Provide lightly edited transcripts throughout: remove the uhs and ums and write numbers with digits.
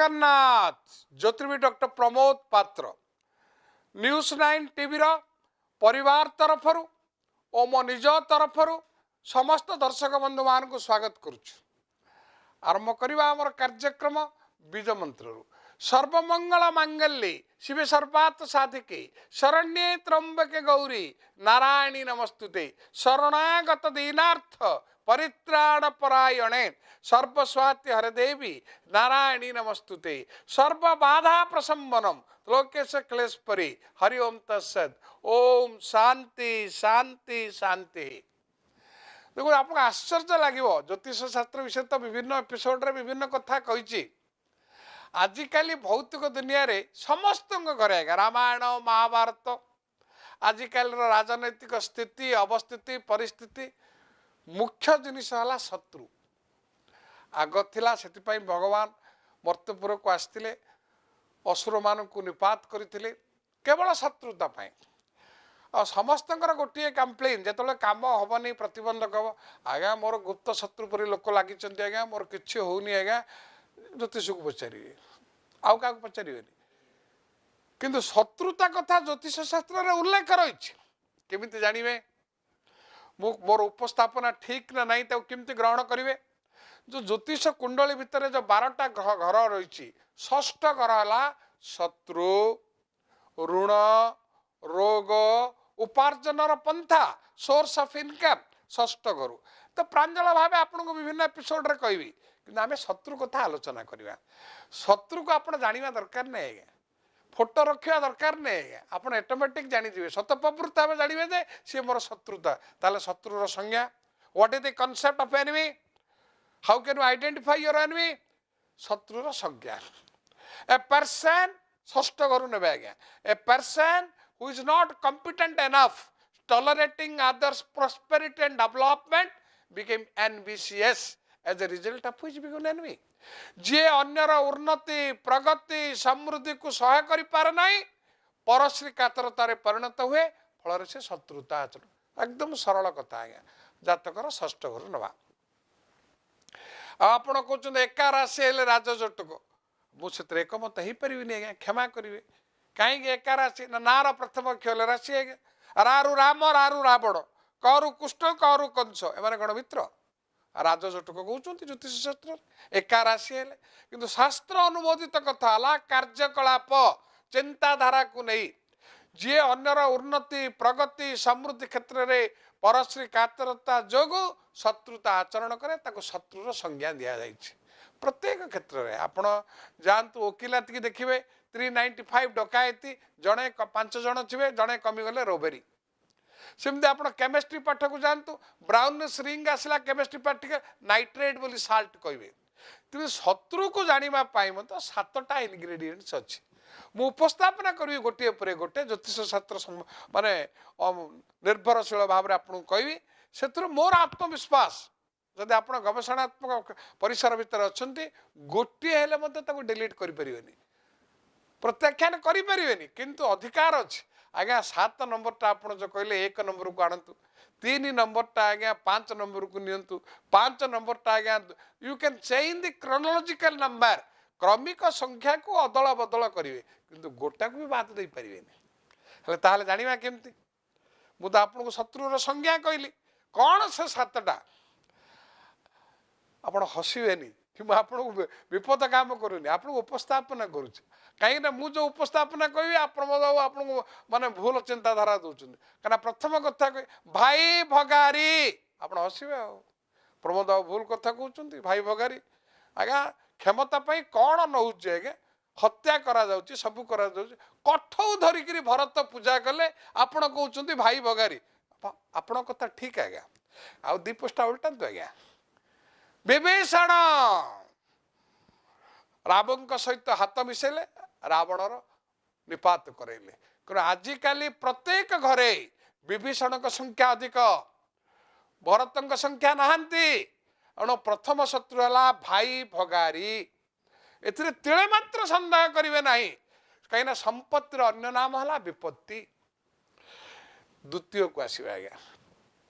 Jagannath. ଜ୍ୟୋତିର୍ବିଦ doctor Pramod ପାତ୍ର, news 9 ଟିଭିର ପରିବାର ତରଫରୁ ଓ ମୋ ନିଜ ତରଫରୁ ସମସ୍ତ ଦର୍ଶକ ବନ୍ଧୁମାନଙ୍କୁ ସ୍ୱାଗତ କରୁଛୁ। ଆରମ୍ଭ କରିବା ଆମର କାର୍ଯ୍ୟକ୍ରମ ବୀଜ ମନ୍ତ୍ରରୁ। ସର୍ବମଙ୍ଗଳ ମାଙ୍ଗଲ୍ୟେ ଶିବେ ସର୍ବାର୍ଥ ସାଧିକେ ଶରଣ୍ୟେ ତ୍ରମ୍ବକେ ଗୌରୀ ନାରାୟଣୀ ନମସ୍ତୁତେ। ଶରଣାଗତ ଦୀନାର୍ଥ ପରିତ୍ରାଣ ପରାୟଣେ ସର୍ବସ୍ୱାତି ହରେ ଦେବୀ ନାରାୟଣୀ ନମସ୍ତୁତେ। ସର୍ବବାଧା ପ୍ରଶମନମ୍ ତ୍ରିଲୋକେଶ ଖିଲେଶ୍ୱରୀ। ହରି ଓମ୍ ତତ୍ସତ୍। ଓମ୍ ଶାନ୍ତି ଶାନ୍ତି ଶାନ୍ତି। ଦେଖନ୍ତୁ, ଆପଣଙ୍କୁ ଆଶ୍ଚର୍ଯ୍ୟ ଲାଗିବ, ଜ୍ୟୋତିଷ ଶାସ୍ତ୍ର ବିଷୟରେ ତ ବିଭିନ୍ନ ଏପିସୋଡରେ ବିଭିନ୍ନ କଥା କହିଛି। ଆଜିକାଲି ଭୌତିକ ଦୁନିଆରେ ସମସ୍ତଙ୍କ ଘରେ ଆଜ୍ଞା ରାମାୟଣ, ମହାଭାରତ, ଆଜିକାଲିର ରାଜନୈତିକ ସ୍ଥିତି, ଅବସ୍ଥିତି, ପରିସ୍ଥିତି, ମୁଖ୍ୟ ଜିନିଷ ହେଲା ଶତ୍ରୁ। ଆଗ ଥିଲା, ସେଥିପାଇଁ ଭଗବାନ ମର୍ତ୍ତ୍ୟପୁରକୁ ଆସିଥିଲେ, ଅସୁରମାନଙ୍କୁ ନିପାତ କରିଥିଲେ କେବଳ ଶତ୍ରୁତା ପାଇଁ। ଆଉ ସମସ୍ତଙ୍କର ଗୋଟିଏ କମ୍ପ୍ଲେନ୍, ଯେତେବେଳେ କାମ ହେବନି, ପ୍ରତିବନ୍ଧକ ହେବ, ଆଜ୍ଞା ମୋର ଗୁପ୍ତ ଶତ୍ରୁ ପରି ଲୋକ ଲାଗିଛନ୍ତି ଆଜ୍ଞା, ମୋର କିଛି ହେଉନି ଆଜ୍ଞା। ଜ୍ୟୋତିଷକୁ ପଚାରିବେ, ଆଉ କାହାକୁ ପଚାରିବେନି। କିନ୍ତୁ ଶତ୍ରୁତା କଥା ଜ୍ୟୋତିଷ ଶାସ୍ତ୍ରରେ ଉଲ୍ଲେଖ ରହିଛି। କେମିତି ଜାଣିବେ ମୁଁ ମୋର ଉପସ୍ଥାପନା ଠିକ୍ ନା ନାହିଁ? ତାକୁ କେମିତି ଗ୍ରହଣ କରିବେ? ଯେଉଁ ଜ୍ୟୋତିଷ କୁଣ୍ଡଳୀ ଭିତରେ ଯେଉଁ 12ଟା ଘର ରହିଛି, ଷଷ୍ଠ ଘର ହେଲା ଶତ୍ରୁ, ଋଣ, ରୋଗ, ଉପାର୍ଜନର ପନ୍ଥା, ସୋର୍ସ ଅଫ୍ ଇନକମ୍ ଷଷ୍ଠ ଘରୁ। ତ ପ୍ରାଞ୍ଜଳ ଭାବେ ଆପଣଙ୍କୁ ବିଭିନ୍ନ ଏପିସୋଡରେ କହିବି, କିନ୍ତୁ ଆମେ ଶତ୍ରୁ କଥା ଆଲୋଚନା କରିବା। ଶତ୍ରୁକୁ ଆପଣ ଜାଣିବା ଦରକାର ନାହିଁ ଆଜ୍ଞା, ଫଟୋ ରଖିବା ଦରକାର ନାହିଁ ଆଜ୍ଞା। ଆପଣ ଅଟୋମେଟିକ୍ ଜାଣିଯିବେ, ସ୍ୱତଃପ୍ରବୃତ୍ତ ଭାବେ ଜାଣିବେ ଯେ ସିଏ ମୋର ଶତ୍ରୁତା। ତାହେଲେ ଶତ୍ରୁର ସଂଜ୍ଞା, what is the concept of enemy? How can you identify your enemy? ଶତ୍ରୁର ସଂଜ୍ଞା, ଏ ପର୍ସନ୍, ଷଷ୍ଠ ଘରୁ ନେବେ ଆଜ୍ଞା, a person who is not competent enough tolerating others' prosperity and development became envious, as a result of which became enemy. ଯିଏ ଅନ୍ୟର ଉନ୍ନତି, ପ୍ରଗତି, ସମୃଦ୍ଧିକୁ ସହ୍ୟ କରିପାରେ ନାହିଁ, ପରଶ୍ରୀ କାତରତାରେ ପରିଣତ ହୁଏ, ଫଳରେ ସେ ଶତ୍ରୁତା ଆଚରଣ। ଏକଦମ ସରଳ କଥା ଆଜ୍ଞା। ଜାତକର ଷଷ୍ଠ ଘରୁ ନେବା। ଆଉ ଆପଣ କହୁଛନ୍ତି ଏକା ରାଶି ହେଲେ ରାଜଜୋଟକ। ମୁଁ ସେଥିରେ ଏକମତ ହେଇପାରିବିନି ଆଜ୍ଞା, କ୍ଷମା କରିବେ। କାହିଁକି ଏକା ରାଶି? ନା, ନାର ପ୍ରଥମ ଅକ୍ଷର ହେଲେ ରାଶି ଆଜ୍ଞା। ରାରୁ ରାମ, ରାରୁ ରାବଣ, କରୁ କୃଷ୍ଣ, କରୁ କଂସ, ଏମାନେ କଣ ମିତ୍ର? ରାଜଜୋଟକ କହୁଛନ୍ତି ଜ୍ୟୋତିଷ ଶାସ୍ତ୍ରରେ ଏକା ରାଶି ହେଲେ। କିନ୍ତୁ ଶାସ୍ତ୍ର ଅନୁମୋଦିତ କଥା ହେଲା କାର୍ଯ୍ୟକଳାପ, ଚିନ୍ତାଧାରାକୁ ନେଇ। ଯିଏ ଅନ୍ୟର ଉନ୍ନତି, ପ୍ରଗତି, ସମୃଦ୍ଧି କ୍ଷେତ୍ରରେ ପରଶ୍ରୀ କାତରତା ଯୋଗୁଁ ଶତ୍ରୁତା ଆଚରଣ କରେ, ତାକୁ ଶତ୍ରୁର ସଂଜ୍ଞା ଦିଆଯାଇଛି। ପ୍ରତ୍ୟେକ କ୍ଷେତ୍ରରେ ଆପଣ ଯାଆନ୍ତୁ, ଓକିଲାତିକି ଦେଖିବେ, 395 ଡକାୟତି, ଜଣେ ପାଞ୍ଚ ଜଣ ଥିବେ, ଜଣେ କମିଗଲେ ରୋବେରୀ। ସେମିତି ଆପଣ କେମିଷ୍ଟ୍ରି ପାଠକୁ ଯାଆନ୍ତୁ, ବ୍ରାଉନିସ୍ ରିଙ୍ଗ ଆସିଲା କେମିଷ୍ଟ୍ରି ପାଠକେ, ନାଇଟ୍ରେଟ୍ ବୋଲି ସାଲ୍ଟ କହିବେ। ତେଣୁ ଶତ୍ରୁକୁ ଜାଣିବା ପାଇଁ ମଧ୍ୟ ସାତଟା ଇନଗ୍ରେଡିଏଣ୍ଟସ୍ ଅଛି। ମୁଁ ଉପସ୍ଥାପନା କରିବି ଗୋଟିଏ ପରେ ଗୋଟେ, ଜ୍ୟୋତିଷ ଶାସ୍ତ୍ର ମାନେ ନିର୍ଭରଶୀଳ ଭାବରେ ଆପଣଙ୍କୁ କହିବି। ସେଥିରୁ ମୋର ଆତ୍ମବିଶ୍ୱାସ, ଯଦି ଆପଣ ଗବେଷଣାତ୍ମକ ପରିସର ଭିତରେ ଅଛନ୍ତି, ଗୋଟିଏ ହେଲେ ମଧ୍ୟ ତାକୁ ଡିଲିଟ୍ କରିପାରିବେନି, ପ୍ରତ୍ୟାଖ୍ୟାନ କରିପାରିବେନି। କିନ୍ତୁ ଅଧିକାର ଅଛି ଆଜ୍ଞା। 7 ନମ୍ବରଟା ଆପଣ ଯେଉଁ କହିଲେ, 1 ନମ୍ବରକୁ ଆଣନ୍ତୁ, 3 ନମ୍ବରଟା ଆଜ୍ଞା 5 ନମ୍ବରକୁ ନିଅନ୍ତୁ, 5 ନମ୍ବରଟା ଆଜ୍ଞା, you can change the chronological number। କ୍ରମିକ ସଂଖ୍ୟାକୁ ଅଦଳ ବଦଳ କରିବେ, କିନ୍ତୁ ଗୋଟାକୁ ବି ବାଦ ଦେଇପାରିବେନି। ହେଲେ ତାହେଲେ ଜାଣିବା କେମିତି? ମୁଁ ତ ଆପଣଙ୍କୁ ଶତ୍ରୁର ସଂଜ୍ଞା କହିଲି। କ'ଣ ସେ ସାତଟା? ଆପଣ ହସିବେନି କି ମୁଁ ଆପଣଙ୍କୁ ବିପଦ କାମ କରୁନି, ଆପଣଙ୍କୁ ଉପସ୍ଥାପନା କରୁଛି। କାହିଁକିନା ମୁଁ ଯେଉଁ ଉପସ୍ଥାପନା କହିବି, ଆପଣ ଆଉ ଆପଣଙ୍କୁ ମାନେ ଭୁଲ ଚିନ୍ତାଧାରା ଦେଉଛନ୍ତି। କାହିଁକିନା ପ୍ରଥମ କଥା କହି ଭାଇ ଭଗାରୀ, ଆପଣ ହସିବେ, ଆଉ ପ୍ରମୋଦ ବାବୁ ଭୁଲ କଥା କହୁଛନ୍ତି। ଭାଇ ଭଗାରୀ ଆଜ୍ଞା, କ୍ଷମତା ପାଇଁ କ'ଣ ନଉଛି ଆଜ୍ଞା? ହତ୍ୟା କରାଯାଉଛି, ସବୁ କରାଯାଉଛି। କଠଉ ଧରିକିରି ଭରତ ପୂଜା କଲେ, ଆପଣ କହୁଛନ୍ତି ଭାଇ ଭଗାରୀ। ଆପଣଙ୍କ କଥା ଠିକ ଆଜ୍ଞା। ଆଉ ଦି ପୃଷ୍ଠା ଓଲଟାନ୍ତୁ ଆଜ୍ଞା। ବିଭୀଷଣ ରାମଙ୍କ ସହିତ ହାତ ମିଶେଇଲେ, ରାବଣର ନିପାତ କରାଇଲେ। କାରଣ ଆଜିକାଲି ପ୍ରତ୍ୟେକ ଘରେ ବିଭୀଷଣଙ୍କ ସଂଖ୍ୟା ଅଧିକ, ଭରତଙ୍କ ସଂଖ୍ୟା ନାହାନ୍ତି। ତେଣୁ ପ୍ରଥମ ଶତ୍ରୁ ହେଲା ଭାଇ ଭଗାରୀ। ଏଥିରେ ତିଳେ ମାତ୍ର ସନ୍ଦେହ କରିବେ ନାହିଁ, କାହିଁକିନା ସମ୍ପତ୍ତିର ଅନ୍ୟ ନାମ ହେଲା ବିପତ୍ତି। ଦ୍ୱିତୀୟକୁ ଆସିବେ ଆଜ୍ଞା।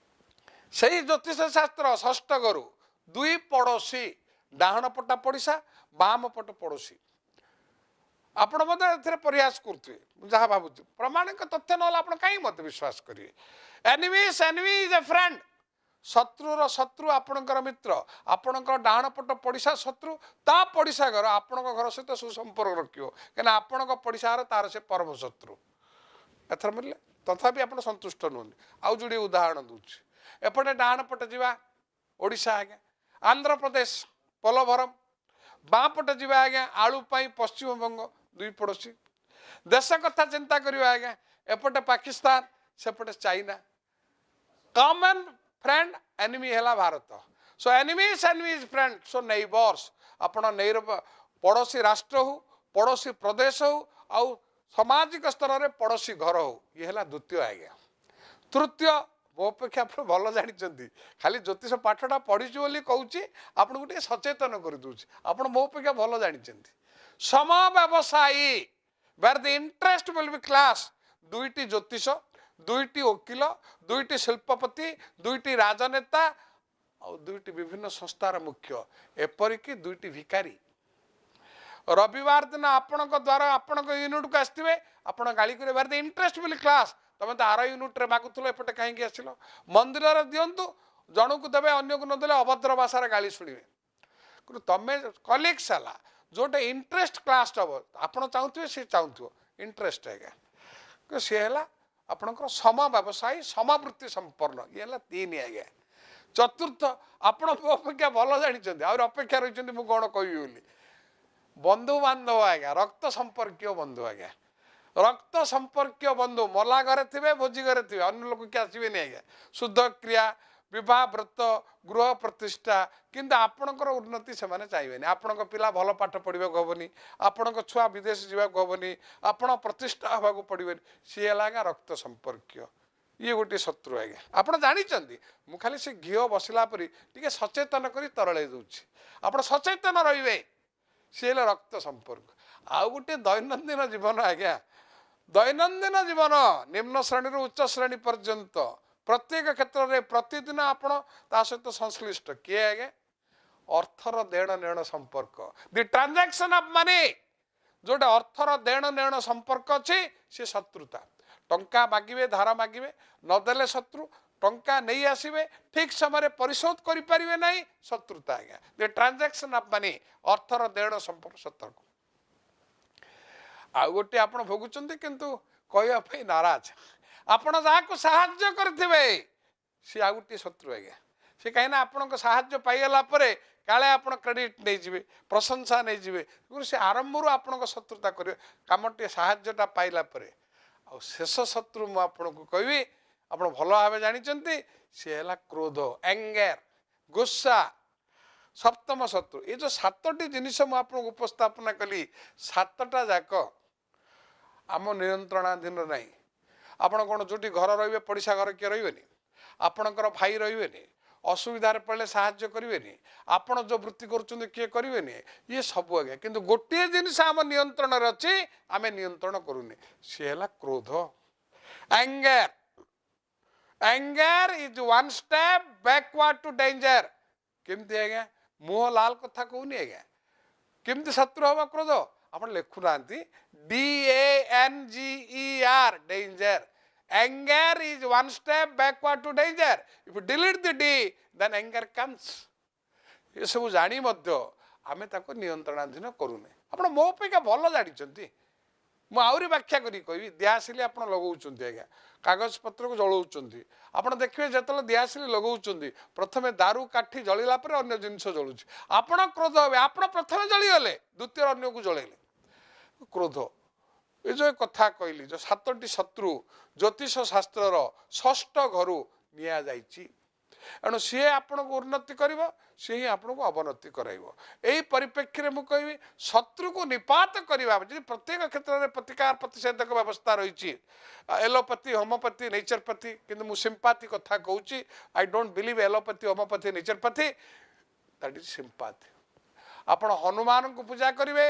ସେଇ ଜ୍ୟୋତିଷ ଶାସ୍ତ୍ର ଷଷ୍ଠ ଘରୁ ଦୁଇ ପଡ଼ୋଶୀ, ଡାହାଣ ପଟା ପଡ଼ିଶା, ବାମ ପଟ ପଡ଼ୋଶୀ। ଆପଣ ମଧ୍ୟ ଏଥିରେ ପରିହାସ କରୁଥିବେ, ମୁଁ ଯାହା ଭାବୁଛି। ପ୍ରମାଣିକ ତଥ୍ୟ ନହେଲେ ଆପଣ କାହିଁକି ମୋତେ ବିଶ୍ୱାସ କରିବେ? Enemy's enemy is a friend. ଶତ୍ରୁର ଶତ୍ରୁ ଆପଣଙ୍କର ମିତ୍ର। ଆପଣଙ୍କର ଡାହାଣ ପଟ ପଡ଼ିଶା ଶତ୍ରୁ, ତା ପଡ଼ିଶା ଘର ଆପଣଙ୍କ ଘର ସହିତ ସୁସମ୍ପର୍କ ରଖିବ, କାହିଁକିନା ଆପଣଙ୍କ ପଡ଼ିଶା ଘର ତାର ସେ ପରମ ଶତ୍ରୁ। ଏଥର ମିଳିଲେ ତଥାପି ଆପଣ ସନ୍ତୁଷ୍ଟ ନୁହନ୍ତି। ଆଉ ଯୋଡ଼ିଏ ଉଦାହରଣ ଦେଉଛି। ଏପଟେ ଡାହାଣ ପଟେ ଯିବା, ଓଡ଼ିଶା ଆଜ୍ଞା, ଆନ୍ଧ୍ରପ୍ରଦେଶ ପୋଲଭରମ। ବାଁ ପଟେ ଯିବା ଆଜ୍ଞା, ଆଳୁ ପାଇଁ ପଶ୍ଚିମବଙ୍ଗ, ଦୁଇ ପଡ଼ୋଶୀ। ଦେଶ କଥା ଚିନ୍ତା କରିବା ଆଜ୍ଞା, ଏପଟେ ପାକିସ୍ତାନ, ସେପଟେ ଚାଇନା। କମନ୍ ଫ୍ରେଣ୍ଡ ଏନିମି ହେଲା Bharat. So enemy's enemy is friend, so neighbours. ଆପଣ ନେଇର ପଡ଼ୋଶୀ ରାଷ୍ଟ୍ର ହଉ, ପଡ଼ୋଶୀ ପ୍ରଦେଶ ହଉ, ଆଉ ସାମାଜିକ ସ୍ତରରେ ପଡ଼ୋଶୀ ଘର ହଉ, ଇଏ ହେଲା ଦ୍ୱିତୀୟ ଆଜ୍ଞା। ତୃତୀୟ, ମୋ ଅପେକ୍ଷା ଆପଣ ଭଲ ଜାଣିଛନ୍ତି। ଖାଲି ଜ୍ୟୋତିଷ ପାଠଟା ପଢ଼ିଛୁ ବୋଲି କହୁଛି, ଆପଣଙ୍କୁ ଟିକେ ସଚେତନ କରିଦେଉଛି। ଆପଣ ମୋ ଅପେକ୍ଷା ଭଲ ଜାଣିଛନ୍ତି। ସମବ୍ୟବସାୟୀ, where the interest will be clash. ଦୁଇଟି ଜ୍ୟୋତିଷ, ଦୁଇଟି ଓକିଲ, ଦୁଇଟି ଶିଳ୍ପପତି, ଦୁଇଟି ରାଜନେତା, ଆଉ ଦୁଇଟି ବିଭିନ୍ନ ସଂସ୍ଥାର ମୁଖ୍ୟ, ଏପରିକି ଦୁଇଟି ଭିକାରୀ ରବିବାର ଦିନ ଆପଣଙ୍କ ଦ୍ୱାରା ଆପଣଙ୍କ ୟୁନିଟ୍କୁ ଆସିଥିବେ, ଆପଣ ଗାଳି କରିବେ, where the interest will clash. ତମେ ତ ଆର ୟୁନିଟ୍ରେ ମାଗୁଥିଲ, ଏପଟେ କାହିଁକି ଆସିଲ? ମନ୍ଦିରରେ ଦିଅନ୍ତୁ, ଜଣକୁ ଦେବେ, ଅନ୍ୟକୁ ନଦେଲେ ଅଭଦ୍ର ଭାଷାରେ ଗାଳି ଶୁଣିବେ। କିନ୍ତୁ ତମେ କଲିଗ୍ସ ହେଲା, ଯେଉଁଟା ଇଣ୍ଟରେଷ୍ଟ କ୍ଲାସ୍ ହେବ, ଆପଣ ଚାହୁଁଥିବେ, ସେ ଚାହୁଁଥିବ ଇଣ୍ଟରେଷ୍ଟ ଆଜ୍ଞା, କିନ୍ତୁ ସିଏ ହେଲା ଆପଣଙ୍କର ସମ ବ୍ୟବସାୟୀ, ସମବୃତ୍ତି ସମ୍ପନ୍ନ। ଇଏ ହେଲା ତିନି ଆଜ୍ଞା। ଚତୁର୍ଥ, ଆପଣ ମୋ ଅପେକ୍ଷା ଭଲ ଜାଣିଛନ୍ତି, ଆହୁରି ଅପେକ୍ଷା ରହିଛନ୍ତି ମୁଁ କ'ଣ କହିବି ବୋଲି। ବନ୍ଧୁବାନ୍ଧବ ଆଜ୍ଞା, ରକ୍ତ ସମ୍ପର୍କୀୟ ବନ୍ଧୁ ଆଜ୍ଞା। ରକ୍ତ ସମ୍ପର୍କୀୟ ବନ୍ଧୁ ମଲା ଘରେ ଥିବେ, ଭୋଜି ଘରେ ଥିବେ, ଅନ୍ୟ ଲୋକ କିଏ ଆସିବେନି ଆଜ୍ଞା। ଶୁଦ୍ଧ କ୍ରିୟା, ବିବାହ, ବ୍ରତ, ଗୃହ ପ୍ରତିଷ୍ଠା, କିନ୍ତୁ ଆପଣଙ୍କର ଉନ୍ନତି ସେମାନେ ଚାହିଁବେନି। ଆପଣଙ୍କ ପିଲା ଭଲ ପାଠ ପଢ଼ିବାକୁ ହେବନି, ଆପଣଙ୍କ ଛୁଆ ବିଦେଶ ଯିବାକୁ ହେବନି, ଆପଣ ପ୍ରତିଷ୍ଠା ହେବାକୁ ପଡ଼ିବେନି। ସିଏ ହେଲା ଆଜ୍ଞା ରକ୍ତ ସମ୍ପର୍କୀୟ। ଇଏ ଗୋଟିଏ ଶତ୍ରୁ ଆଜ୍ଞା। ଆପଣ ଜାଣିଛନ୍ତି, ମୁଁ ଖାଲି ସେ ଘିଅ ବସିଲା ପରି ଟିକେ ସଚେତନ କରି ତରଳେଇ ଦେଉଛି, ଆପଣ ସଚେତନ ରହିବେ। ସିଏ ହେଲା ରକ୍ତ ସମ୍ପର୍କ। ଆଉ ଗୋଟିଏ ଦୈନନ୍ଦିନ ଜୀବନ ଆଜ୍ଞା। ଦୈନନ୍ଦିନ ଜୀବନ ନିମ୍ନ ଶ୍ରେଣୀରୁ ଉଚ୍ଚ ଶ୍ରେଣୀ ପର୍ଯ୍ୟନ୍ତ ପ୍ରତ୍ୟେକ କ୍ଷେତ୍ରରେ ପ୍ରତିଦିନ ଆପଣ ତା ସହିତ ସଂଶ୍ଳିଷ୍ଟ। କିଏ ଆଜ୍ଞା? ଅର୍ଥର ଦେଣ ନେଣ ସମ୍ପର୍କ, ଦି ଟ୍ରାଞ୍ଜାକ୍ସନ୍ ଅଫ୍ ମନି। ଯୋଉଟା ଅର୍ଥର ଦେଣ ନେଣ ସମ୍ପର୍କ ଅଛି, ସେ ଶତ୍ରୁତା। ଟଙ୍କା ମାଗିବେ, ଧାର ମାଗିବେ, ନଦେଲେ ଶତ୍ରୁ। ଟଙ୍କା ନେଇ ଆସିବେ, ଠିକ ସମୟରେ ପରିଶୋଧ କରିପାରିବେ ନାହିଁ, ଶତ୍ରୁତା ଆଜ୍ଞା। ଦି ଟ୍ରାଞ୍ଜାକ୍ସନ୍ ଅଫ୍ ମନି, ଅର୍ଥର ଦେଣ ସମ୍ପର୍କ ସତର୍କ। ଆଉ ଗୋଟିଏ ଆପଣ ଭୋଗୁଛନ୍ତି କିନ୍ତୁ କହିବା ପାଇଁ ନାରାଜ। ଆପଣ ଯାହାକୁ ସାହାଯ୍ୟ କରିଥିବେ, ସିଏ ଆଉ ଗୋଟିଏ ଶତ୍ରୁ ଆଜ୍ଞା। ସେ କାହିଁକିନା ଆପଣଙ୍କ ସାହାଯ୍ୟ ପାଇଗଲା ପରେ କାଳେ ଆପଣ କ୍ରେଡ଼ିଟ୍ ନେଇଯିବେ, ପ୍ରଶଂସା ନେଇଯିବେ, ତେଣୁ ସେ ଆରମ୍ଭରୁ ଆପଣଙ୍କ ଶତ୍ରୁତା କରିବେ କାମଟିଏ ସାହାଯ୍ୟଟା ପାଇଲା ପରେ। ଆଉ ଶେଷ ଶତ୍ରୁ ମୁଁ ଆପଣଙ୍କୁ କହିବି, ଆପଣ ଭଲ ଭାବେ ଜାଣିଛନ୍ତି, ସିଏ ହେଲା କ୍ରୋଧ, ଆଙ୍ଗର, ଗୁସ୍ସା, ସପ୍ତମ ଶତ୍ରୁ। ଏ ଯେଉଁ ସାତଟି ଜିନିଷ ମୁଁ ଆପଣଙ୍କୁ ଉପସ୍ଥାପନା କଲି, ସାତଟା ଯାକ ଆମ ନିୟନ୍ତ୍ରଣାଧୀନ ନାହିଁ। ଆପଣ କ'ଣ ଯେଉଁଠି ଘର ରହିବେ, ପଡ଼ିଶା ଘର କିଏ ରହିବେନି? ଆପଣଙ୍କର ଭାଇ ରହିବେନି? ଅସୁବିଧାରେ ପଡ଼ିଲେ ସାହାଯ୍ୟ କରିବେନି? ଆପଣ ଯେଉଁ ବୃତ୍ତି କରୁଛନ୍ତି, କିଏ କରିବେନି? ଇଏ ସବୁ ଆଜ୍ଞା। କିନ୍ତୁ ଗୋଟିଏ ଜିନିଷ ଆମ ନିୟନ୍ତ୍ରଣରେ ଅଛି, ଆମେ ନିୟନ୍ତ୍ରଣ କରୁନି, ସିଏ ହେଲା କ୍ରୋଧ, anger. Anger is one step backward to danger. କେମିତି ଆଜ୍ଞା? ମୁହଁ ଲାଲ କଥା କହୁନି ଆଜ୍ଞା। କେମିତି ଶତ୍ରୁ ହବ କ୍ରୋଧ? ଆପଣ ଲେଖୁନାହାନ୍ତି, DANGER, danger. Anger is one step backward to danger. If you delete the D, then anger comes. ଏସବୁ ଜାଣି ମଧ୍ୟ ଆମେ ତାକୁ ନିୟନ୍ତ୍ରଣାଧୀନ କରୁନେ। ଆପଣ ମୋ ଅପେକ୍ଷା ଭଲ ଜାଣିଛନ୍ତି। ମୁଁ ଆହୁରି ବ୍ୟାଖ୍ୟା କରି କହିବି। ଦିଆସିଲି ଆପଣ ଲଗାଉଛନ୍ତି ଆଜ୍ଞା, କାଗଜପତ୍ରକୁ ଜଳାଉଛନ୍ତି। ଆପଣ ଦେଖିବେ, ଯେତେବେଳେ ଦିଆସିଲି ଲଗାଉଛନ୍ତି, ପ୍ରଥମେ ଦାରୁ କାଠି ଜଳିଲା ପରେ ଅନ୍ୟ ଜିନିଷ ଜଳୁଛି। ଆପଣ କ୍ରୋଧ ହେବେ, ଆପଣ ପ୍ରଥମେ ଜଳିଗଲେ, ଦ୍ୱିତୀୟରେ ଅନ୍ୟକୁ ଜଳେଇଲେ। କ୍ରୋଧ। ଏ ଯେଉଁ କଥା କହିଲି, ଯେଉଁ ସାତଟି ଶତ୍ରୁ ଜ୍ୟୋତିଷ ଶାସ୍ତ୍ରର ଷଷ୍ଠ ଘରୁ ନିଆଯାଇଛି, ଏଣୁ ସିଏ ଆପଣଙ୍କୁ ଉନ୍ନତି କରିବ, ସିଏ ହିଁ ଆପଣଙ୍କୁ ଅବନତି କରାଇବ। ଏହି ପରିପ୍ରେକ୍ଷୀରେ ମୁଁ କହିବି, ଶତ୍ରୁକୁ ନିପାତ କରିବା, ଯଦି ପ୍ରତ୍ୟେକ କ୍ଷେତ୍ରରେ ପ୍ରତିକାର ପ୍ରତିଷେଧକ ବ୍ୟବସ୍ଥା ରହିଛି, ଏଲୋପାଥି, ହୋମିଓପାଥି, ନେଚୁରୋପାଥି, କିନ୍ତୁ ମୁଁ ସିମ୍ପାଥି କଥା କହୁଛି। I don't believe allopathy, homeopathy, naturopathy, that is sympathy. ଆପଣ ହନୁମାନଙ୍କୁ ପୂଜା କରିବେ,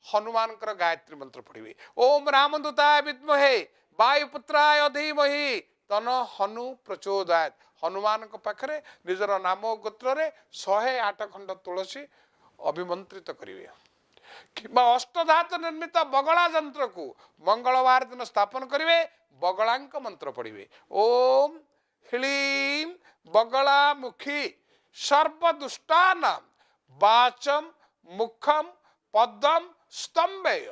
ହନୁମାନଙ୍କର ଗାୟତ୍ରୀ ମନ୍ତ୍ର ପଢ଼ିବେ। ଓମ୍ ରାମଦୂତାୟ ବିଦ୍ମହେ ବାୟୁପୁତ୍ରାୟ ଧୀମହି ତନ୍ନୋ ହନୁ ପ୍ରଚୋଦୟାତ୍। ହନୁମାନଙ୍କ ପାଖରେ ନିଜର ନାମ ଗୋତ୍ରରେ 108 ଖଣ୍ଡ ତୁଳସୀ ଅଭିମନ୍ତ୍ରିତ କରିବେ। କିମ୍ବା ଅଷ୍ଟଧାତୁ ନିର୍ମିତ ବଗଳା ଯନ୍ତ୍ରକୁ ମଙ୍ଗଳବାର ଦିନ ସ୍ଥାପନ କରିବେ। ବଗଳାଙ୍କ ମନ୍ତ୍ର ପଢ଼ିବେ, ଓମ୍ ହ୍ଳୀಂ ବଗଳାମୁଖୀ ସର୍ବଦୁଷ୍ଟାନାମ ବାଚମ ମୁଖମ ପଦମ ସ୍ତମ୍ଭେୟ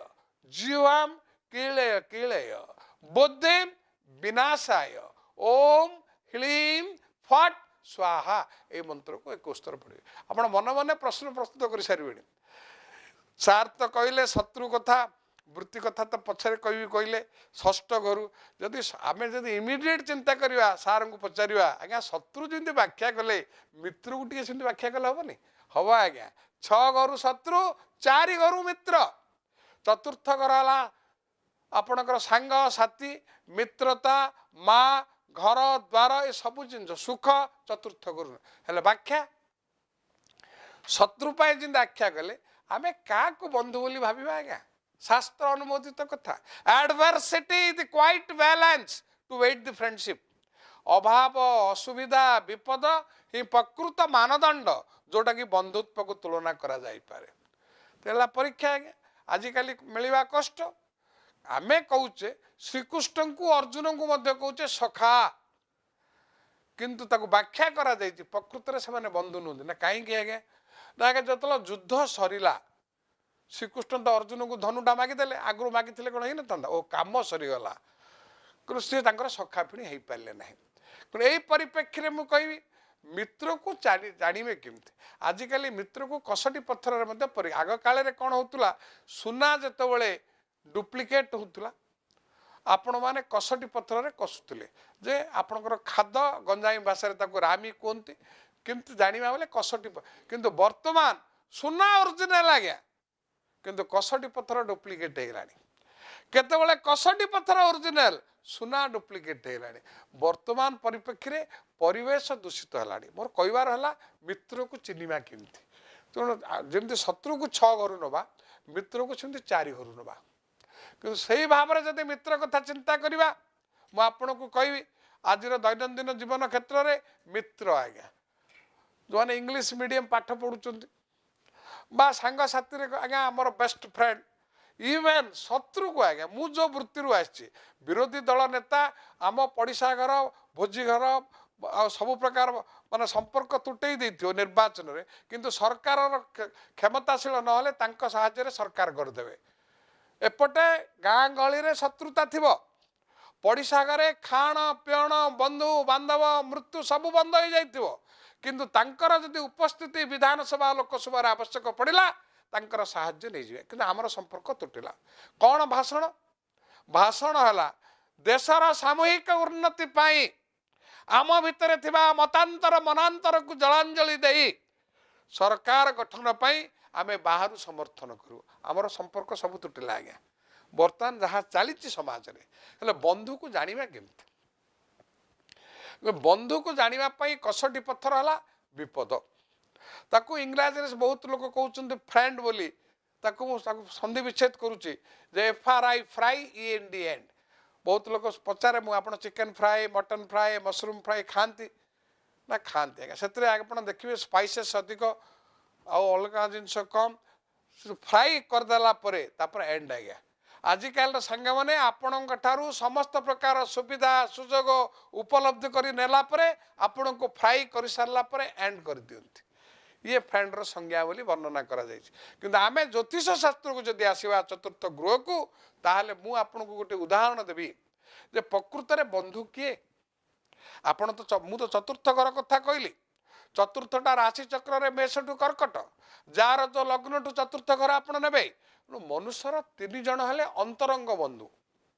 ଜିହ୍ୱାମ କୀଳୟ କୀଳୟ ବୁଦ୍ଧିମ ବିନାଶାୟ ଓମ୍ ହ୍ଳୀಂ ଫଟ୍ ସ୍ୱାହା। ଏଇ ମନ୍ତ୍ରକୁ 21 ଥର ପଢ଼ିବେ। ଆପଣ ମନେ ମନେ ପ୍ରଶ୍ନ ପ୍ରସ୍ତୁତ କରିସାରିବେଣି। ସାର୍ ତ କହିଲେ ଶତ୍ରୁ କଥା, ବୃତ୍ତି କଥା ତ ପଛରେ କହିବି କହିଲେ। ଷଷ୍ଠ ଘରୁ ଯଦି ଆମେ ଯଦି ଇମିଡ଼ିଏଟ୍ ଚିନ୍ତା କରିବା, ସାର୍ଙ୍କୁ ପଚାରିବା, ଆଜ୍ଞା ଶତ୍ରୁ ଯେମିତି ବ୍ୟାଖ୍ୟା କଲେ ମିତ୍ରକୁ ଟିକେ ସେମିତି ବ୍ୟାଖ୍ୟା କଲେ ହେବନି? ହବ ଆଜ୍ଞା। 6 ଘରୁ ଶତ୍ରୁ, 4 ଘରୁ ମିତ୍ର। ଚତୁର୍ଥ ଘର ହେଲା ଆପଣଙ୍କର ସାଙ୍ଗ ସାଥୀ, ମିତ୍ରତା, ମା, ଘର ଦ୍ୱାର, ଏସବୁ ଜିନିଷ ସୁଖ ଚତୁର୍ଥ ଘରୁ। ହେଲେ ବ୍ୟାଖ୍ୟା ଶତ୍ରୁ ପାଇଁ ଯେମିତି ଆଖ୍ୟା କଲେ, ଆମେ କାହାକୁ ବନ୍ଧୁ ବୋଲି ଭାବିବା ଆଜ୍ଞା? ଶାସ୍ତ୍ର ଅନୁମୋଦିତ କଥା, Adversity is quite balance to weight the friendship। ଅଭାବ, ଅସୁବିଧା, ବିପଦ ହିଁ ପ୍ରକୃତ ମାନଦଣ୍ଡ ଯୋଉଟାକି ବନ୍ଧୁତ୍ୱକୁ ତୁଳନା କରାଯାଇପାରେ। ହେଲା ପରୀକ୍ଷା ଆଜ୍ଞା, ଆଜିକାଲି ମିଳିବା କଷ୍ଟ। ଆମେ କହୁଛେ ଶ୍ରୀକୃଷ୍ଣଙ୍କୁ, ଅର୍ଜୁନଙ୍କୁ ମଧ୍ୟ କହୁଛେ ସଖା, କିନ୍ତୁ ତାକୁ ବ୍ୟାଖ୍ୟା କରାଯାଇଛି ପ୍ରକୃତରେ ସେମାନେ ବନ୍ଧୁ ନୁହନ୍ତି। ନା କାହିଁକି ଆଜ୍ଞା? ନା ଆଜ୍ଞା, ଯେତେବେଳେ ଯୁଦ୍ଧ ସରିଲା, ଶ୍ରୀକୃଷ୍ଣ ତ ଅର୍ଜୁନଙ୍କୁ ଧନୁଟା ମାଗିଦେଲେ। ଆଗରୁ ମାଗିଥିଲେ କ'ଣ ହେଇନଥାନ୍ତା? ଓ କାମ ସରିଗଲା, କିନ୍ତୁ ସିଏ ତାଙ୍କର ସଖା ପୁଣି ହେଇପାରିଲେ ନାହିଁ। ତେଣୁ ଏଇ ପରିପ୍ରେକ୍ଷୀରେ ମୁଁ କହିବି, ମିତ୍ରକୁ ଜାଣିବେ କେମିତି? ଆଜିକାଲି ମିତ୍ରକୁ କଷଟି ପଥରରେ ମଧ୍ୟ ପରି। ଆଗ କାଳରେ କ'ଣ ହେଉଥିଲା? ସୁନା ଯେତେବେଳେ ଡୁପ୍ଲିକେଟ୍ ହେଉଥିଲା, ଆପଣମାନେ କଷଟି ପଥରରେ କଷୁଥିଲେ ଯେ ଆପଣଙ୍କର ଖାଦ, ଗଞ୍ଜାମୀ ଭାଷାରେ ତାକୁ ରାମି କୁହନ୍ତି। କେମିତି ଜାଣିବା ବୋଲେ କଷଟି। କିନ୍ତୁ ବର୍ତ୍ତମାନ ସୁନା ଅରିଜିନାଲ ଆଜ୍ଞା, କିନ୍ତୁ କଷଟି ପଥର ଡୁପ୍ଲିକେଟ୍ ହେଇଗଲାଣି। କେତେବେଳେ କଷଟି ପଥର ଅରିଜିନାଲ, ସୁନା ଡୁପ୍ଲିକେଟ୍ ହେଇଗଲାଣି। ବର୍ତ୍ତମାନ ପରିପ୍ରେକ୍ଷୀରେ ପରିବେଶ ଦୂଷିତ ହେଲାଣି। ମୋର କହିବାର ହେଲା, ମିତ୍ରକୁ ଚିହ୍ନିବା କେମିତି? ତେଣୁ ଯେମିତି ଶତ୍ରୁକୁ 6 ଘରୁ ନେବା, ମିତ୍ରକୁ ସେମିତି 4 ଘରୁ ନେବା। କିନ୍ତୁ ସେଇ ଭାବରେ ଯଦି ମିତ୍ର କଥା ଚିନ୍ତା କରିବା, ମୁଁ ଆପଣଙ୍କୁ କହିବି, ଆଜିର ଦୈନନ୍ଦିନ ଜୀବନ କ୍ଷେତ୍ରରେ ମିତ୍ର ଆଜ୍ଞା, ଯେଉଁମାନେ ଇଂଲିଶ ମିଡ଼ିୟମ ପାଠ ପଢ଼ୁଛନ୍ତି ବା ସାଙ୍ଗସାଥିରେ ଆଜ୍ଞା ଆମର ବେଷ୍ଟ ଫ୍ରେଣ୍ଡ, ଇଭେନ୍ ଶତ୍ରୁକୁ ଆଜ୍ଞା, ମୁଁ ଯେଉଁ ବୃତ୍ତିରୁ ଆସିଛି, ବିରୋଧୀ ଦଳ ନେତା ଆମ ପଡ଼ିଶା ଘର, ଭୋଜି ଘର ଆଉ ସବୁ ପ୍ରକାର ମାନେ ସମ୍ପର୍କ ତୁଟେଇ ଦେଇଥିବ ନିର୍ବାଚନରେ, କିନ୍ତୁ ସରକାରର କ୍ଷମତାଶୀଳ ନହେଲେ ତାଙ୍କ ସାହାଯ୍ୟରେ ସରକାର କରିଦେବେ। ଏପଟେ ଗାଁ ଗହଳିରେ ଶତ୍ରୁତା ଥିବ, ପଡ଼ିଶା ଘରେ ଖାଣ ପିଅଣ, ବନ୍ଧୁ ବାନ୍ଧବ, ମୃତ୍ୟୁ ସବୁ ବନ୍ଦ ହେଇଯାଇଥିବ, କିନ୍ତୁ ତାଙ୍କର ଯଦି ଉପସ୍ଥିତି ବିଧାନସଭା ଲୋକସଭାରେ ଆବଶ୍ୟକ ପଡ଼ିଲା, ତାଙ୍କର ସାହାଯ୍ୟ ନେଇଯିବେ। କିନ୍ତୁ ଆମର ସମ୍ପର୍କ ତୁଟିଲା। କ'ଣ ଭାଷଣ? ଭାଷଣ ହେଲା, ଦେଶର ସାମୂହିକ ଉନ୍ନତି ପାଇଁ ଆମ ଭିତରେ ଥିବା ମତାନ୍ତର ମନାନ୍ତରକୁ ଜଳାଞ୍ଜଳି ଦେଇ ସରକାର ଗଠନ ପାଇଁ ଆମେ ବାହାରୁ ସମର୍ଥନ କରୁ। ଆମର ସମ୍ପର୍କ ସବୁ ତୁଟିଲା ଆଜ୍ଞା। ବର୍ତ୍ତମାନ ଯାହା ଚାଲିଛି ସମାଜରେ। ହେଲେ ବନ୍ଧୁକୁ ଜାଣିବା କେମିତି? ବନ୍ଧୁକୁ ଜାଣିବା ପାଇଁ କଷଟି ପଥର ହେଲା ବିପଦ। ତାକୁ ଇଂରାଜୀରେ ବହୁତ ଲୋକ କହୁଛନ୍ତି ଫ୍ରେଣ୍ଡ ବୋଲି। ତାକୁ ମୁଁ ତାକୁ ସନ୍ଧି ବିଚ୍ଛେଦ କରୁଛି ଯେ FRI fry, END end। ବହୁତ ଲୋକ ପଚାରେ ମୁଁ, ଆପଣ chicken fry, mutton fry, mushroom fry ଖାଆନ୍ତି ନା? ଖାଆନ୍ତି ଆଜ୍ଞା। ସେଥିରେ ଆପଣ ଦେଖିବେ ସ୍ପାଇସେସ୍ ଅଧିକ ଆଉ ଅଲଗା ଜିନିଷ କମ୍। ଫ୍ରାଇ କରିଦେଲା ପରେ ତାପରେ ଏଣ୍ଡ ଆଜ୍ଞା। ଆଜିକାଲିର ସାଙ୍ଗମାନେ ଆପଣଙ୍କ ଠାରୁ ସମସ୍ତ ପ୍ରକାର ସୁବିଧା ସୁଯୋଗ ଉପଲବ୍ଧି କରି ନେଲା ପରେ, ଆପଣଙ୍କୁ ଫ୍ରାଇ କରିସାରିଲା ପରେ ଏଣ୍ଡ କରିଦିଅନ୍ତି। ଇଏ ଫ୍ରେଣ୍ଡର ସଂଜ୍ଞା ବୋଲି ବର୍ଣ୍ଣନା କରାଯାଇଛି। କିନ୍ତୁ ଆମେ ଜ୍ୟୋତିଷ ଶାସ୍ତ୍ରକୁ ଯଦି ଆସିବା ଚତୁର୍ଥ ଗୃହକୁ, ତାହେଲେ ମୁଁ ଆପଣଙ୍କୁ ଗୋଟେ ଉଦାହରଣ ଦେବି ଯେ ପ୍ରକୃତରେ ବନ୍ଧୁ କିଏ? ଆପଣ ତ ମୁଁ ତ ଚତୁର୍ଥ ଘର କଥା କହିଲି। ଚତୁର୍ଥଟା ରାଶି ଚକ୍ରରେ ମେଷଠୁ କର୍କଟ, ଯାହାର ଯୋଉ ଲଗ୍ନଠୁ ଚତୁର୍ଥ ଘର ଆପଣ ନେବେ। ତେଣୁ ମନୁଷ୍ୟର 3 ଜଣ ହେଲେ ଅନ୍ତରଙ୍ଗ ବନ୍ଧୁ।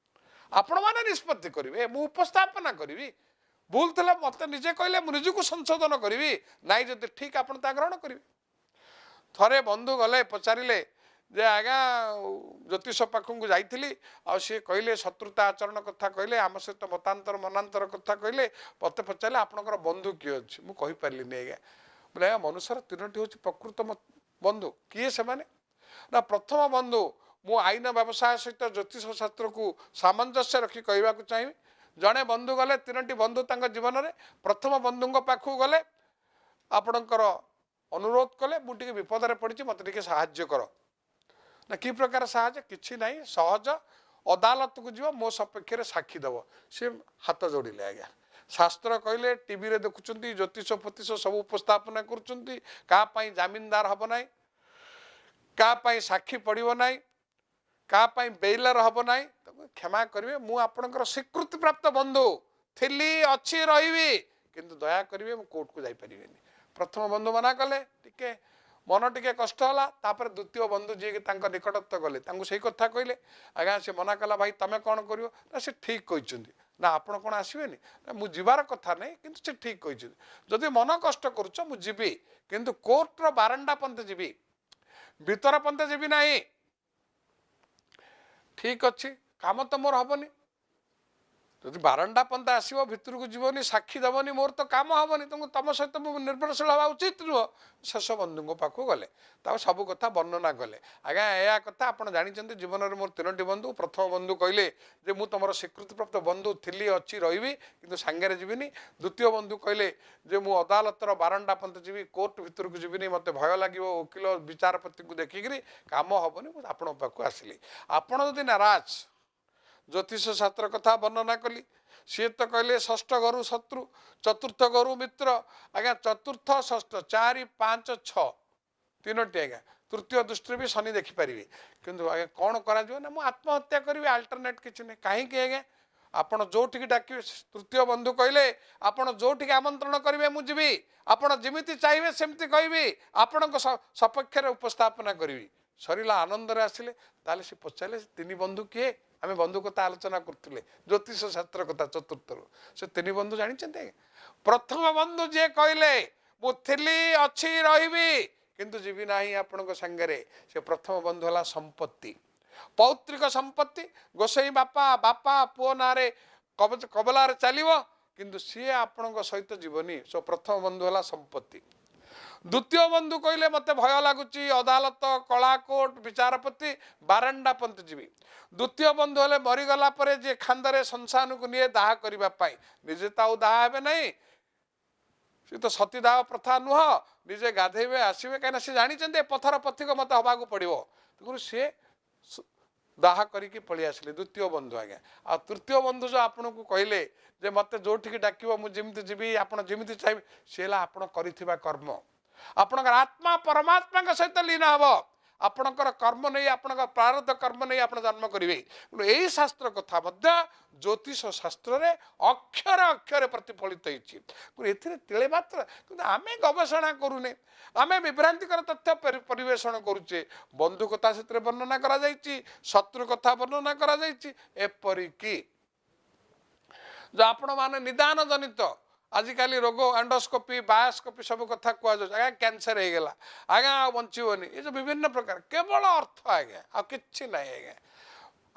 ଆପଣମାନେ ନିଷ୍ପତ୍ତି କରିବେ, ମୁଁ ଉପସ୍ଥାପନା କରିବି। ଭୁଲ ଥିଲେ ମୋତେ ନିଜେ କହିଲେ ମୁଁ ନିଜକୁ ସଂଶୋଧନ କରିବି, ନାଇଁ ଯଦି ଠିକ୍ ଆପଣ ତା ଗ୍ରହଣ କରିବେ। ଥରେ ବନ୍ଧୁ ଗଲେ, ପଚାରିଲେ ଯେ ଆଜ୍ଞା, ଜ୍ୟୋତିଷ ପାଖକୁ ଯାଇଥିଲି ଆଉ ସିଏ କହିଲେ ଶତ୍ରୁତା ଆଚରଣ କଥା କହିଲେ, ଆମ ସହିତ ମତାନ୍ତର ମନାନ୍ତର କଥା କହିଲେ। ମୋତେ ପଚାରିଲେ, ଆପଣଙ୍କର ବନ୍ଧୁ କିଏ ଅଛି? ମୁଁ କହିପାରିଲିନି ଆଜ୍ଞା। ବୋଲେ ଆଜ୍ଞା, ମନୁଷ୍ୟର ତିନୋଟି ହେଉଛି ପ୍ରକୃତ ବନ୍ଧୁ। କିଏ ସେମାନେ? ନା ପ୍ରଥମ ବନ୍ଧୁ, ମୁଁ ଆଇନ ବ୍ୟବସାୟ ସହିତ ଜ୍ୟୋତିଷ ଶାସ୍ତ୍ରକୁ ସାମଞ୍ଜସ୍ୟ ରଖି କହିବାକୁ ଚାହିଁବି। ଜଣେ ବନ୍ଧୁ ଗଲେ, ତିନୋଟି ବନ୍ଧୁ ତାଙ୍କ ଜୀବନରେ, ପ୍ରଥମ ବନ୍ଧୁଙ୍କ ପାଖକୁ ଗଲେ, ଆପଣଙ୍କର ଅନୁରୋଧ କଲେ, ମୁଁ ଟିକେ ବିପଦରେ ପଡ଼ିଛି, ମୋତେ ଟିକେ ସାହାଯ୍ୟ କର। ନା ନା, କି ପ୍ରକାର ସାହାଯ୍ୟ? କିଛି ନାହିଁ, ସହଜ। ଅଦାଲତକୁ ଯିବ, ମୋ ସପକ୍ଷରେ ସାକ୍ଷୀ ଦେବ। ସେ ହାତ ଯୋଡ଼ିଲେ, ଆଜ୍ଞା, ଶାସ୍ତ୍ର କହିଲେ, ଟିଭିରେ ଦେଖୁଛନ୍ତି, ଜ୍ୟୋତିଷ ଫୋତିଷ ସବୁ ଉପସ୍ଥାପନା କରୁଛନ୍ତି, କାହା ପାଇଁ ଜାମିନଦାର ହେବ ନାହିଁ, କାହା ପାଇଁ ସାକ୍ଷୀ ପଡ଼ିବ ନାହିଁ, କାହା ପାଇଁ ବେଇଲର ହେବ ନାହିଁ, ତାକୁ କ୍ଷମା କରିବେ। ମୁଁ ଆପଣଙ୍କର ସ୍ୱୀକୃତିପ୍ରାପ୍ତ ବନ୍ଧୁ ଥିଲି, ଅଛି, ରହିବି, କିନ୍ତୁ ଦୟା କରିବେ, ମୁଁ କୋର୍ଟକୁ ଯାଇପାରିବିନି। ପ୍ରଥମ ବନ୍ଧୁ ମନା କଲେ, ଟିକେ ମନ ଟିକେ କଷ୍ଟ ହେଲା। ତାପରେ ଦ୍ୱିତୀୟ ବନ୍ଧୁ ଯିଏକି ତାଙ୍କ ନିକଟତ୍ୱ ଗଲେ, ତାଙ୍କୁ ସେଇ କଥା କହିଲେ। ଆଜ୍ଞା, ସେ ମନା କଲା, ଭାଇ, ତମେ କ'ଣ କରିବ? ନା, ସେ ଠିକ୍ କହିଛନ୍ତି। ନା, ଆପଣ କ'ଣ ଆସିବେନି? ନା, ମୁଁ ଯିବାର କଥା ନାହିଁ, କିନ୍ତୁ ସେ ଠିକ୍ କହିଛନ୍ତି। ଯଦି ମନ କଷ୍ଟ କରୁଛ, ମୁଁ ଯିବି, କିନ୍ତୁ କୋର୍ଟର ବାରଣ୍ଡା ପନ୍ତେ ଯିବି, ଭିତର ପନ୍ତେ ଯିବି ନାହିଁ। ଠିକ୍ ଅଛି, କାମ ତ ମୋର ହବନି। ଯଦି ବାରଣ୍ଡା ପନ୍ତା ଆସିବ, ଭିତରକୁ ଯିବନି, ସାକ୍ଷୀ ଦେବନି, ମୋର ତ କାମ ହବନି। ତେଣୁ ତମ ସହିତ ମୁଁ ନିର୍ଭରଶୀଳ ହେବା ଉଚିତ ନୁହଁ। ଶେଷ ବନ୍ଧୁଙ୍କ ପାଖକୁ ଗଲେ, ତାପରେ ସବୁ କଥା ବର୍ଣ୍ଣନା କଲେ। ଆଜ୍ଞା, ଏହା କଥା ଆପଣ ଜାଣିଛନ୍ତି, ଜୀବନରେ ମୋର ତିନୋଟି ବନ୍ଧୁ। ପ୍ରଥମ ବନ୍ଧୁ କହିଲେ ଯେ ମୁଁ ତୁମର ସ୍ୱୀକୃତିପ୍ରାପ୍ତ ବନ୍ଧୁ ଥିଲି, ଅଛି, ରହିବି, କିନ୍ତୁ ସାଙ୍ଗରେ ଯିବିନି। ଦ୍ୱିତୀୟ ବନ୍ଧୁ କହିଲେ ଯେ ମୁଁ ଅଦାଲତର ବାରଣ୍ଡା ପନ୍ତେ ଯିବି, କୋର୍ଟ ଭିତରକୁ ଯିବିନି, ମୋତେ ଭୟ ଲାଗିବ ଓକିଲ ବିଚାରପତିଙ୍କୁ ଦେଖିକିରି, କାମ ହବନି। ମୁଁ ଆପଣଙ୍କ ପାଖକୁ ଆସିଲି, ଆପଣ ଯଦି ନାରାଜ। ଜ୍ୟୋତିଷ ଶାସ୍ତ୍ର କଥା ବର୍ଣ୍ଣନା କଲି। ସିଏ ତ କହିଲେ ଷଷ୍ଠ ଘରୁ ଶତ୍ରୁ, ଚତୁର୍ଥ ଘରୁ ମିତ୍ର। ଆଜ୍ଞା, ଚତୁର୍ଥ, ଷଷ୍ଠ, ଚାରି, ପାଞ୍ଚ, ଛଅ, ତିନୋଟି ଆଜ୍ଞା। ତୃତୀୟ ଦୃଷ୍ଟିରେ ବି ଶନି ଦେଖିପାରିବେ। କିନ୍ତୁ ଆଜ୍ଞା, କ'ଣ କରାଯିବ? ନା, ମୁଁ ଆତ୍ମହତ୍ୟା କରିବି, ଆଲ୍ଟରନେଟ୍ କିଛି ନାହିଁ। କାହିଁକି ଆଜ୍ଞା? ଆପଣ ଯୋଉଠିକି ଡାକିବେ, ତୃତୀୟ ବନ୍ଧୁ କହିଲେ, ଆପଣ ଯୋଉଠିକି ଆମନ୍ତ୍ରଣ କରିବେ ମୁଁ ଯିବି, ଆପଣ ଯେମିତି ଚାହିଁବେ ସେମିତି କହିବି, ଆପଣଙ୍କ ସପକ୍ଷରେ ଉପସ୍ଥାପନା କରିବି। ସରିଲା, ଆନନ୍ଦରେ ଆସିଲେ। ତାହେଲେ ସେ ପଚାରିଲେ, ତିନି ବନ୍ଧୁ କିଏ? ଆମେ ବନ୍ଧୁ କଥା ଆଲୋଚନା କରୁଥିଲେ, ଜ୍ୟୋତିଷ ଶାସ୍ତ୍ର କଥା। ଚତୁର୍ଥରୁ ସେ ତିନି ବନ୍ଧୁ ଜାଣିଛନ୍ତି ଆଜ୍ଞା? ପ୍ରଥମ ବନ୍ଧୁ ଯିଏ କହିଲେ ମୁଁ ଥିଲି, ଅଛି, ରହିବି, କିନ୍ତୁ ଯିବି ନାହିଁ ଆପଣଙ୍କ ସାଙ୍ଗରେ, ସେ ପ୍ରଥମ ବନ୍ଧୁ ହେଲା ସମ୍ପତ୍ତି, ପୌତ୍ରିକ ସମ୍ପତ୍ତି। ଗୋସାଇଁ ବାପା, ବାପା ପୁଅ ନାଁରେ କବଲାରେ ଚାଲିବ, କିନ୍ତୁ ସିଏ ଆପଣଙ୍କ ସହିତ ଯିବନି। ସୋ ପ୍ରଥମ ବନ୍ଧୁ ହେଲା ସମ୍ପତ୍ତି। ଦ୍ୱିତୀୟ ବନ୍ଧୁ କହିଲେ ମୋତେ ଭୟ ଲାଗୁଛି ଅଦାଲତ, କଳା କୋର୍ଟ, ବିଚାରପତି, ବାରଣ୍ଡା ପନ୍ଥ ଯିବି। ଦ୍ୱିତୀୟ ବନ୍ଧୁ ହେଲେ ମରିଗଲା ପରେ ଯିଏ ଖାନ୍ଦରେ ସଂସାରକୁ ନିଏ ଦାହ କରିବା ପାଇଁ। ନିଜେ ତ ଆଉ ଦାହ ହେବେ ନାହିଁ, ସେ ତ ସତୀଦାହ ପ୍ରଥା ନୁହଁ, ନିଜେ ଗାଧେଇବେ ଆସିବେ, କାହିଁକିନା ସେ ଜାଣିଛନ୍ତି ଏ ପଥର ପଥିକ ମୋତେ ହେବାକୁ ପଡ଼ିବ। ତେଣୁ ସିଏ ଦାହ କରିକି ପଳେଇ ଆସିଲେ, ଦ୍ୱିତୀୟ ବନ୍ଧୁ ଆଜ୍ଞା। ଆଉ ତୃତୀୟ ବନ୍ଧୁ ଯେଉଁ ଆପଣଙ୍କୁ କହିଲେ ଯେ ମୋତେ ଯୋଉଠିକି ଡାକିବ ମୁଁ ଯେମିତି ଯିବି, ଆପଣ ଯେମିତି ଚାହିଁବେ, ସେ ହେଲା ଆପଣ କରିଥିବା କର୍ମ। ଆପଣଙ୍କର ଆତ୍ମା ପରମାତ୍ମାଙ୍କ ସହିତ ଲୀନ ହେବ। ଆପଣଙ୍କର କର୍ମ ନେଇ, ଆପଣଙ୍କ ପ୍ରାରବ୍ଧ କର୍ମ ନେଇ ଆପଣ ଜନ୍ମ କରିବେ। ତେଣୁ ଏଇ ଶାସ୍ତ୍ର କଥା ମଧ୍ୟ ଜ୍ୟୋତିଷ ଶାସ୍ତ୍ରରେ ଅକ୍ଷରେ ଅକ୍ଷରେ ପ୍ରତିଫଳିତ ହେଇଛି। ତେଣୁ ଏଥିରେ ତିଳେ ମାତ୍ର, କିନ୍ତୁ ଆମେ ଗବେଷଣା କରୁନେ, ଆମେ ବିଭ୍ରାନ୍ତିକର ତଥ୍ୟ ପରିବେଷଣ କରୁଛେ। ବନ୍ଧୁ କଥା ସେଥିରେ ବର୍ଣ୍ଣନା କରାଯାଇଛି, ଶତ୍ରୁ କଥା ବର୍ଣ୍ଣନା କରାଯାଇଛି। ଏପରିକି ଯେଉଁ ଆପଣମାନେ ନିଦାନ ଜନିତ ଆଜିକାଲି ରୋଗ, ଏଣ୍ଡୋସ୍କୋପି, ବାୟୋସ୍କୋପି ସବୁ କଥା କୁହାଯାଉଛି, ଆଜ୍ଞା କ୍ୟାନ୍ସର ହେଇଗଲା ଆଜ୍ଞା, ଆଉ ବଞ୍ଚିବନି, ଏ ଯେଉଁ ବିଭିନ୍ନ ପ୍ରକାର, କେବଳ ଅର୍ଥ ଆଜ୍ଞା, ଆଉ କିଛି ନାହିଁ ଆଜ୍ଞା।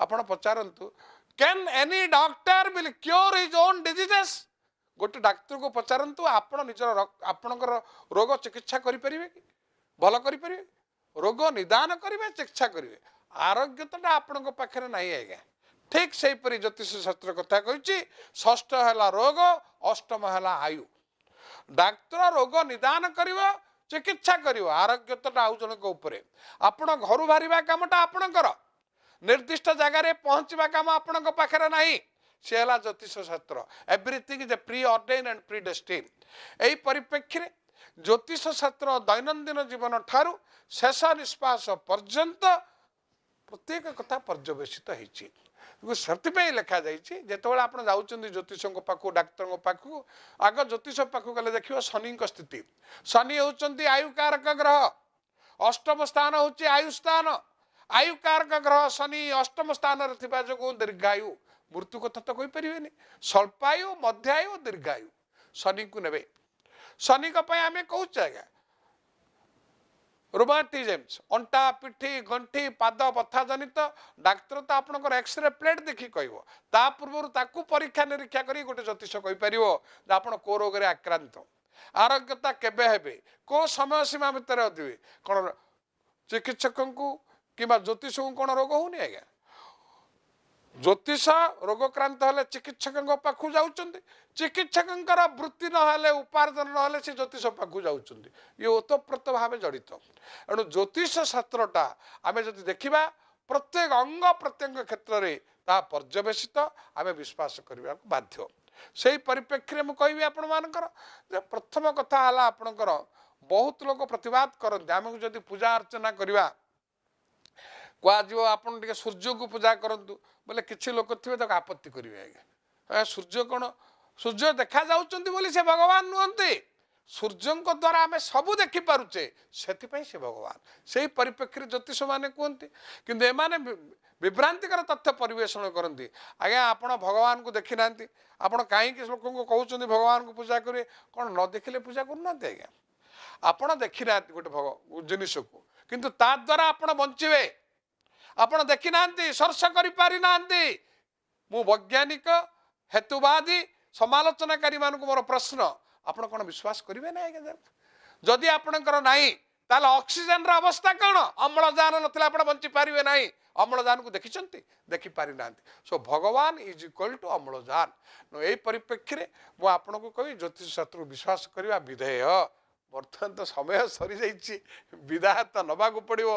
ଆପଣ ପଚାରନ୍ତୁ, can any doctor will cure his own diseases? ଗୋଟେ ଡାକ୍ତରକୁ ପଚାରନ୍ତୁ, ଆପଣ ନିଜର ଆପଣଙ୍କର ରୋଗ ଚିକିତ୍ସା କରିପାରିବେ କି? ଭଲ କରିପାରିବେ? ରୋଗ ନିଦାନ କରିବେ, ଚିକିତ୍ସା କରିବେ, ଆରୋଗ୍ୟତାଟା ଆପଣଙ୍କ ପାଖରେ ନାହିଁ ଆଜ୍ଞା। ଠିକ୍ ସେହିପରି ଜ୍ୟୋତିଷ ଶାସ୍ତ୍ର କଥା କହିଛି, ଷଷ୍ଠ ହେଲା ରୋଗ, ଅଷ୍ଟମ ହେଲା ଆୟୁ। ଡାକ୍ତର ରୋଗ ନିଦାନ କରିବ, ଚିକିତ୍ସା କରିବ, ଆରୋଗ୍ୟତାଟା ଆଉ ଜଣଙ୍କ ଉପରେ। ଆପଣ ଘରୁ ବାହାରିବା କାମଟା ଆପଣଙ୍କର, ନିର୍ଦ୍ଦିଷ୍ଟ ଜାଗାରେ ପହଞ୍ଚିବା କାମ ଆପଣଙ୍କ ପାଖରେ ନାହିଁ। ସେ ହେଲା ଜ୍ୟୋତିଷ ଶାସ୍ତ୍ର। Everything is a pre ordain and pre destine. ଏହି ପରିପ୍ରେକ୍ଷୀରେ ଜ୍ୟୋତିଷ ଶାସ୍ତ୍ର ଦୈନନ୍ଦିନ ଜୀବନ ଠାରୁ ଶେଷ ନିଶ୍ୱାସ ପର୍ଯ୍ୟନ୍ତ ପ୍ରତ୍ୟେକ କଥା ପର୍ଯ୍ୟବେସିତ ହେଇଛି। କିନ୍ତୁ ସେଥିପାଇଁ ଲେଖାଯାଇଛି, ଯେତେବେଳେ ଆପଣ ଯାଉଛନ୍ତି ଜ୍ୟୋତିଷଙ୍କ ପାଖକୁ, ଡାକ୍ତରଙ୍କ ପାଖକୁ, ଆଗ ଜ୍ୟୋତିଷ ପାଖକୁ ଗଲେ ଦେଖିବ ଶନିଙ୍କ ସ୍ଥିତି। ଶନି ହେଉଛନ୍ତି ଆୟୁକାରକ ଗ୍ରହ। ଅଷ୍ଟମ ସ୍ଥାନ ହେଉଛି ଆୟୁ ସ୍ଥାନ। ଆୟୁକାରକ ଗ୍ରହ ଶନି ଅଷ୍ଟମ ସ୍ଥାନରେ ଥିବା ଯୋଗୁଁ ଦୀର୍ଘାୟୁ, ମୃତ୍ୟୁ କଥା ତ କହିପାରିବେନି, ସ୍ୱଳ୍ପାୟୁ, ମଧ୍ୟାୟୁ, ଦୀର୍ଘାୟୁ ଶନିଙ୍କୁ ନେବେ। ଶନିଙ୍କ ପାଇଁ ଆମେ କହୁଛେ ଆଜ୍ଞା, ରୁମାଟିଜମ୍ସ, ଅଣ୍ଟା, ପିଠି, ଗଣ୍ଠି, ପାଦ ବଥା ଜନିତ, ଡାକ୍ତର ତ ଆପଣଙ୍କର ଏକ୍ସରେ ପ୍ଲେଟ୍ ଦେଖି କହିବ। ତା ପୂର୍ବରୁ ତାକୁ ପରୀକ୍ଷା ନିରୀକ୍ଷା କରି ଗୋଟେ ଜ୍ୟୋତିଷ କହିପାରିବ ଯେ ଆପଣ କୋଉ ରୋଗରେ ଆକ୍ରାନ୍ତ, ଆରୋଗ୍ୟତା କେବେ ହେବେ, କୋଉ ସମୟ ସୀମା ଭିତରେ ଅଧିବେ। କ'ଣ ଚିକିତ୍ସକଙ୍କୁ କିମ୍ବା ଜ୍ୟୋତିଷଙ୍କୁ କ'ଣ ରୋଗ ହଉନି ଆଜ୍ଞା? ଜ୍ୟୋତିଷ ରୋଗକ୍ରାନ୍ତ ହେଲେ ଚିକିତ୍ସକଙ୍କ ପାଖକୁ ଯାଉଛନ୍ତି, ଚିକିତ୍ସକଙ୍କର ବୃତ୍ତି ନହେଲେ, ଉପାର୍ଜନ ନହେଲେ ସେ ଜ୍ୟୋତିଷ ପାଖକୁ ଯାଉଛନ୍ତି। ଇଏ ଓତପ୍ରୋତ ଭାବେ ଜଡ଼ିତ। ଏଣୁ ଜ୍ୟୋତିଷ ଶାସ୍ତ୍ରଟା ଆମେ ଯଦି ଦେଖିବା, ପ୍ରତ୍ୟେକ ଅଙ୍ଗ ପ୍ରତ୍ୟଙ୍ଗ କ୍ଷେତ୍ରରେ ତାହା ପର୍ଯ୍ୟବେସିତ, ଆମେ ବିଶ୍ୱାସ କରିବାକୁ ବାଧ୍ୟ। ସେଇ ପରିପ୍ରେକ୍ଷୀରେ ମୁଁ କହିବି ଆପଣମାନଙ୍କର ଯେ ପ୍ରଥମ କଥା ହେଲା, ଆପଣଙ୍କର ବହୁତ ଲୋକ ପ୍ରତିବାଦ କରନ୍ତି, ଆମକୁ ଯଦି ପୂଜା ଅର୍ଚ୍ଚନା କରିବା କୁହାଯିବ, ଆପଣ ଟିକେ ସୂର୍ଯ୍ୟକୁ ପୂଜା କରନ୍ତୁ ବୋଲେ, କିଛି ଲୋକ ଥିବେ ତାକୁ ଆପତ୍ତି କରିବେ। ଆଜ୍ଞା, ସୂର୍ଯ୍ୟ କ'ଣ? ସୂର୍ଯ୍ୟ ଦେଖାଯାଉଛନ୍ତି ବୋଲି ସେ ଭଗବାନ ନୁହନ୍ତି। ସୂର୍ଯ୍ୟଙ୍କ ଦ୍ୱାରା ଆମେ ସବୁ ଦେଖିପାରୁଛେ, ସେଥିପାଇଁ ସେ ଭଗବାନ। ସେଇ ପରିପ୍ରେକ୍ଷୀରେ ଜ୍ୟୋତିଷମାନେ କୁହନ୍ତି, କିନ୍ତୁ ଏମାନେ ବିଭ୍ରାନ୍ତିକର ତଥ୍ୟ ପରିବେଷଣ କରନ୍ତି। ଆଜ୍ଞା, ଆପଣ ଭଗବାନଙ୍କୁ ଦେଖିନାହାନ୍ତି, ଆପଣ କାହିଁକି ଲୋକଙ୍କୁ କହୁଛନ୍ତି ଭଗବାନଙ୍କୁ ପୂଜା କରିବେ? କ'ଣ ନ ଦେଖିଲେ ପୂଜା କରୁନାହାନ୍ତି? ଆଜ୍ଞା, ଆପଣ ଦେଖିନାହାନ୍ତି ଗୋଟେ ଜିନିଷକୁ, କିନ୍ତୁ ତା ଦ୍ୱାରା ଆପଣ ବଞ୍ଚିବେ। ଆପଣ ଦେଖିନାହାନ୍ତି, ସ୍ପର୍ଶ କରିପାରିନାହାନ୍ତି। ମୁଁ ବୈଜ୍ଞାନିକ ହେତୁବାଦୀ ସମାଲୋଚନାକାରୀମାନଙ୍କୁ ମୋର ପ୍ରଶ୍ନ, ଆପଣ କ'ଣ ବିଶ୍ୱାସ କରିବେ ନା ଆଜ୍ଞା? ଯଦି ଆପଣଙ୍କର ନାହିଁ, ତାହେଲେ ଅକ୍ସିଜେନର ଅବସ୍ଥା କ'ଣ? ଅମ୍ଳଜାନ ନଥିଲେ ଆପଣ ବଞ୍ଚି ପାରିବେ ନାହିଁ। ଅମ୍ଳଜାନକୁ ଦେଖିଛନ୍ତି? ଦେଖିପାରିନାହାନ୍ତି। ସୋ ଭଗବାନ is equal to ଅମ୍ଳଜାନ। ଏଇ ପରିପ୍ରେକ୍ଷୀରେ ମୁଁ ଆପଣଙ୍କୁ କହିବି, ଜ୍ୟୋତିଷ ଶାସ୍ତ୍ରକୁ ବିଶ୍ୱାସ କରିବା ବିଧେୟ। ବର୍ତ୍ତମାନ ତ ସମୟ ସରିଯାଇଛି, ବିଦାୟ ତ ନେବାକୁ ପଡ଼ିବ।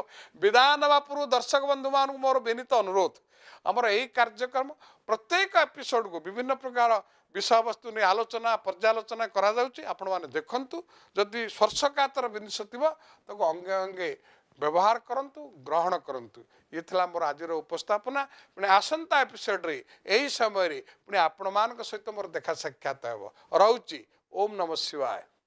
ବିଦାୟ ନେବା ପୂର୍ବରୁ ଦର୍ଶକ ବନ୍ଧୁମାନଙ୍କୁ ମୋର ବିନୀତ ଅନୁରୋଧ, ଆମର ଏଇ କାର୍ଯ୍ୟକ୍ରମ ପ୍ରତ୍ୟେକ ଏପିସୋଡ଼କୁ ବିଭିନ୍ନ ପ୍ରକାର ବିଷୟବସ୍ତୁ ନେଇ ଆଲୋଚନା ପର୍ଯ୍ୟାଲୋଚନା କରାଯାଉଛି। ଆପଣମାନେ ଦେଖନ୍ତୁ, ଯଦି ସ୍ପର୍ଶକାତର ଜିନିଷ ଥିବ ତାକୁ ଅଙ୍ଗେ ଅଙ୍ଗେ ବ୍ୟବହାର କରନ୍ତୁ, ଗ୍ରହଣ କରନ୍ତୁ। ଇଏ ଥିଲା ମୋର ଆଜିର ଉପସ୍ଥାପନା। ପୁଣି ଆସନ୍ତା ଏପିସୋଡ଼ରେ ଏହି ସମୟରେ ପୁଣି ଆପଣମାନଙ୍କ ସହିତ ମୋର ଦେଖା ସାକ୍ଷାତ ହେବ। ରହୁଛି, ଓମ୍ ନମ ଶିବାୟ।